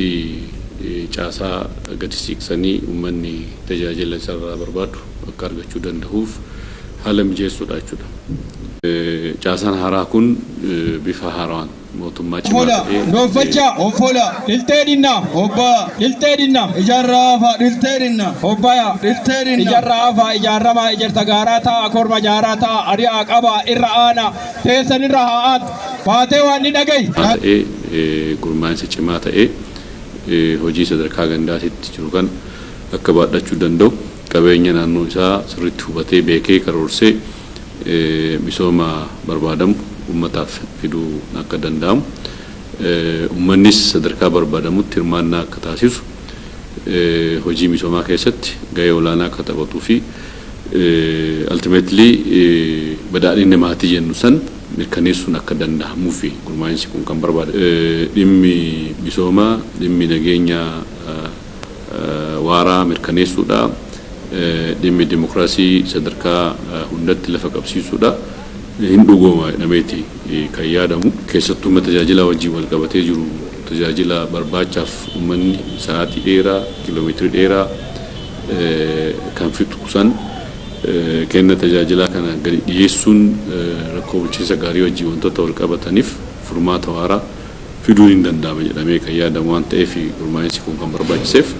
gandaatti caasaa gadi siiqsanii uummanni tajaajila isarraa barbaadu akka argachuu danda'uuf haala mijeessuudha jechuudha. Caasaan haaraa kun bifa haaraan mootummaa cimaa Ofola, ta'ee Doonfachaa, Ofola, Dhiltee dhinnaa, Obbaa, dhiltee dhinnaa, Ijaarraa hafaa, dhiltee dhinna, hobbaya, dhiltee dhinna. Ijarraa hafaa, ijaarramaa, ijarsa gaaraa ta'a, korma jaaraa ta'a, ari'aa qabaa, irra aana, teessan irra haa aantu, baatee waan ni dhagayi. ta'ee, gurmaa'insa cimaa ta'ee hojii sadarkaa gandaatitti jiru kan akka baadhachuu danda'u, qabeenya naannoo isaa sirriitti hubatee beekee karoorsee misooma barbaadamu uummataaf fiduu akka danda'amu, uummannis sadarkaa barbaadamutti hirmaannaa akka taasisu, hojii misoomaa keessatti gahee olaanaa akka taphatuu fi ultimately badhaadhinni maatii jennu san mirkaneessuun akka danda'amuu fi gurmaa'insi kun kan barbaade. Dhimmi misoomaa, dhimmi nageenya waaraa mirkaneessuudha. Dhimmi dimokiraasii sadarkaa hundatti lafa qabsiisuudha. Hin dhugooma jedhameeti kan yaadamu. Keessattuu tajaajila wajjin wal qabatee jiru, tajaajila barbaachaaf uummanni sa'aatii dheeraa, kiiloomeetirii dheeraa kan fixu san kenna tajaajilaa kana gadi dhiyeessuun rakkoo bulchiinsa gaarii wajjin wantoota wal qabataniif furmaata waaraa fiduun hin danda'ama jedhamee kan yaadamu waan ta'eef gurmaa'insi kun kan barbaachiseef.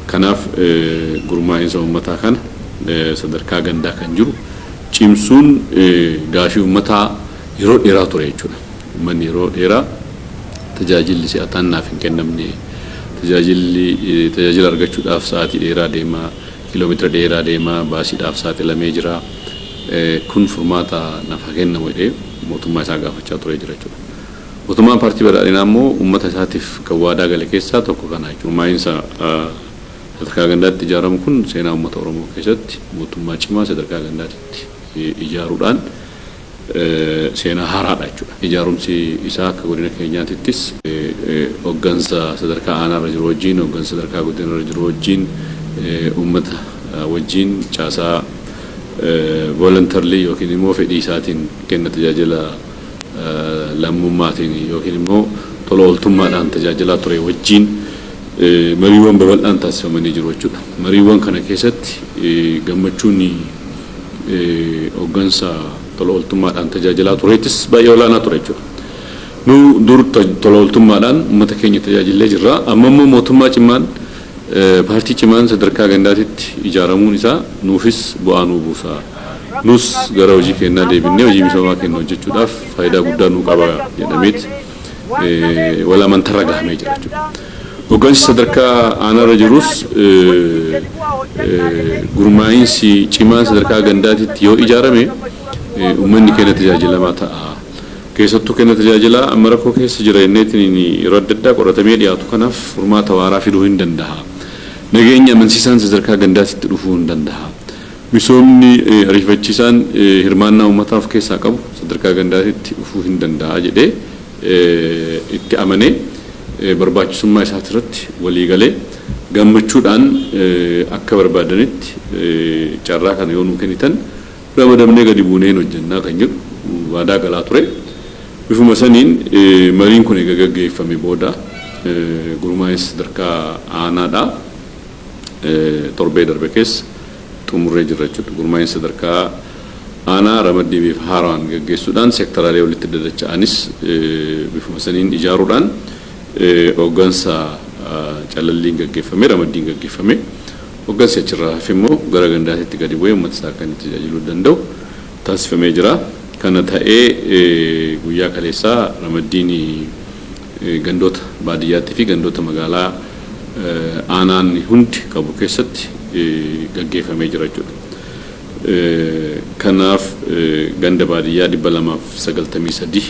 Kanaaf gurmaa'insa uummataa kana sadarkaa gandaa kan jiru cimsuun gaafii uummataa yeroo dheeraa ture jechuudha. Uummanni yeroo dheeraa tajaajilli si'ataan naaf hin kennamne, tajaajilli tajaajila argachuudhaaf sa'aatii dheeraa deemaa, kiiloomeetira dheeraa deemaa, baasiidhaaf saaxilamee jira. Kun furmaata naaf haa kennamu jedhee mootummaa isaa gaafachaa ture jira jechuudha. Mootummaan Paartii Badhaadhinaa immoo uummata isaatiif kan waadaa gale keessaa tokko kana jechuudha. Gurmaa'insa sadarkaa gandaatti ijaaramu kun seenaa uummata Oromoo keessatti mootummaa cimaa sadarkaa gandaatti ijaaruudhaan seenaa haaraadha jechuudha. Ijaarumsi isaa akka godina keenyaatittis hoggansa sadarkaa aanaarra jiru wajjin, hoggansa sadarkaa godinarra jiru wajjin, uummata wajjin, caasaa voluntarily yookiin immoo fedhii isaatiin kenna tajaajila lammummaatiin yookiin immoo tola ooltummaadhaan tajaajilaa ture wajjin mariiwwan babal'aan taasifamanii jiru jechuudha. Mariiwwan kana keessatti gammachuun hoggansa tola ooltummaadhaan tajaajilaa tureetis baay'ee olaanaa ture jechuudha. Nu dur tola ooltummaadhaan uummata keenya tajaajillee jirra. Amma immoo mootummaa cimaan, paartii cimaan sadarkaa gandaatitti ijaaramuun isaa nuufis bu'aa nuu buusa. Nus gara hojii keenyaa deebinnee hojii misoomaa keenya hojjechuudhaaf faayidaa guddaa nuu qaba jedhameet wal amantarra gahamee jira jechuudha. Hoggansi sadarkaa aanaarra jirus gurmaa'insi cimaan sadarkaa gandaatitti yoo ijaarame uummanni keenya tajaajilamaa ta'a. Keessattuu kenna tajaajilaa amma rakkoo keessa jira jenneetiin yeroo adda addaa qoratamee dhiyaatu kanaaf furmaata waaraa fiduu hin danda'a. Nageenya amansiisaan sadarkaa gandaatitti dhufuu hin danda'a. Misoomni ariifachiisaan hirmaannaa uummataa of keessaa qabu sadarkaa gandaatitti dhufuu hin danda'a jedhee itti amanee, barbaachisummaa isaatirratti walii galee, gammachuudhaan akka barbaadanitti carraa kana yoo nuu kennitan ramadamnee gadi buunee hin hojjennaa kan jedhu waadaa galaa ture. Bifuma saniin mariin kun egaa gaggeeffame booda gurmaa'insa sadarkaa aanaadha. Torbee darbe keessa xumurree jirra jechuudha. Gurmaa'insa sadarkaa aanaa ramaddii bifa haaraan gaggeessuudhaan, seektaraalee walitti dadacha'anis bifuma saniin ijaaruudhaan, hooggansa calalliin gaggeeffame, ramaddiin gaggeeffame, hooggansi achirraa hafe immoo gara gandaatitti gadi bu'ee uummata isaa akka inni tajaajiluu danda'u taasifamee jira. Kana ta'ee guyyaa kaleessaa ramaddiin gandoota baadiyyaattii fi gandoota magaalaa aanaan hundi qabu keessatti gaggeeffamee jira jechuudha. Kanaaf ganda baadiyyaa 293,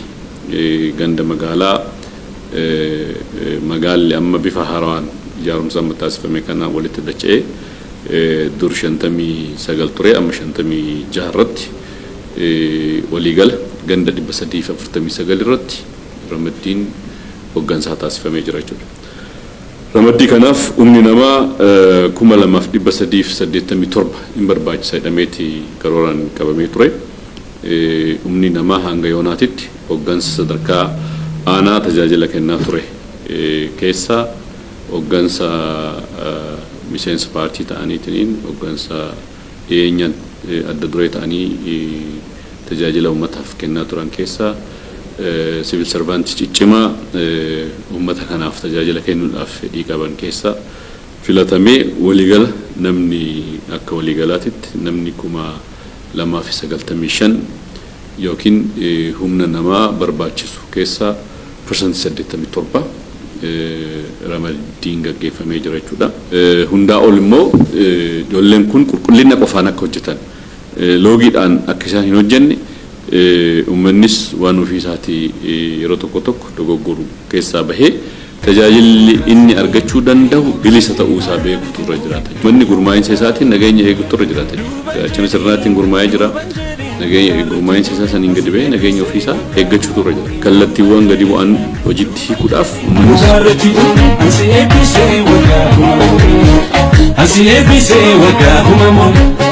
ganda magaalaa magaalli amma bifa haaraan ijaarumsa amma taasifame kana walitti dacha'ee dur 59 ture, amma 56 irratti, waliigala ganda 349 irratti ramaddiin hoggansaa taasifamee jira jechuudha. Ramaddii kanaaf humni namaa 2387 hin barbaachisa jedhameeti karooraan qabamee ture. Humni namaa hanga yoonaatitti hoggansa sadarkaa aanaa tajaajila kennaa ture keessaa Hooggansa miseensa paartii ta'aniitiin, hooggansa dhiyeenyaan adda duree ta'anii tajaajila uummataaf kennaa turan keessaa, civil servant ciccimaa uummata kanaaf tajaajila kennuudhaaf fedhii qaban keessaa filatamee, waliigala namni akka waliigalaatitti namni 2095 yookiin humna namaa barbaachisu keessaa 87% ramaddiin gaggeeffamee jira jechuudha. Hundaa ol immoo ijoolleen kun qulqullina qofaan akka hojjetan, loogiidhaan akka isaan hin hojjenne, uummannis waan ofii isaatii yeroo tokko tokko dogoggoru keessaa bahee tajaajilli inni argachuu danda'u bilisa ta'uu isaa beekutu irra jiraata. Manni gurmaa'insa isaatiin nageenya eegutu irra jiraata. Gaachana sirnaatiin gurmaa'ee jira. Nageenya gurmaa'insa isaa saniin gadi bahee nageenya ofiisaa eeggachuutu irra jira. Kallattiiwwan gadi bu'an hojiitti hiikuudhaaf uummannis Ansi eebbisee waggaa 1000. Ansi eebbisee waggaa 1000.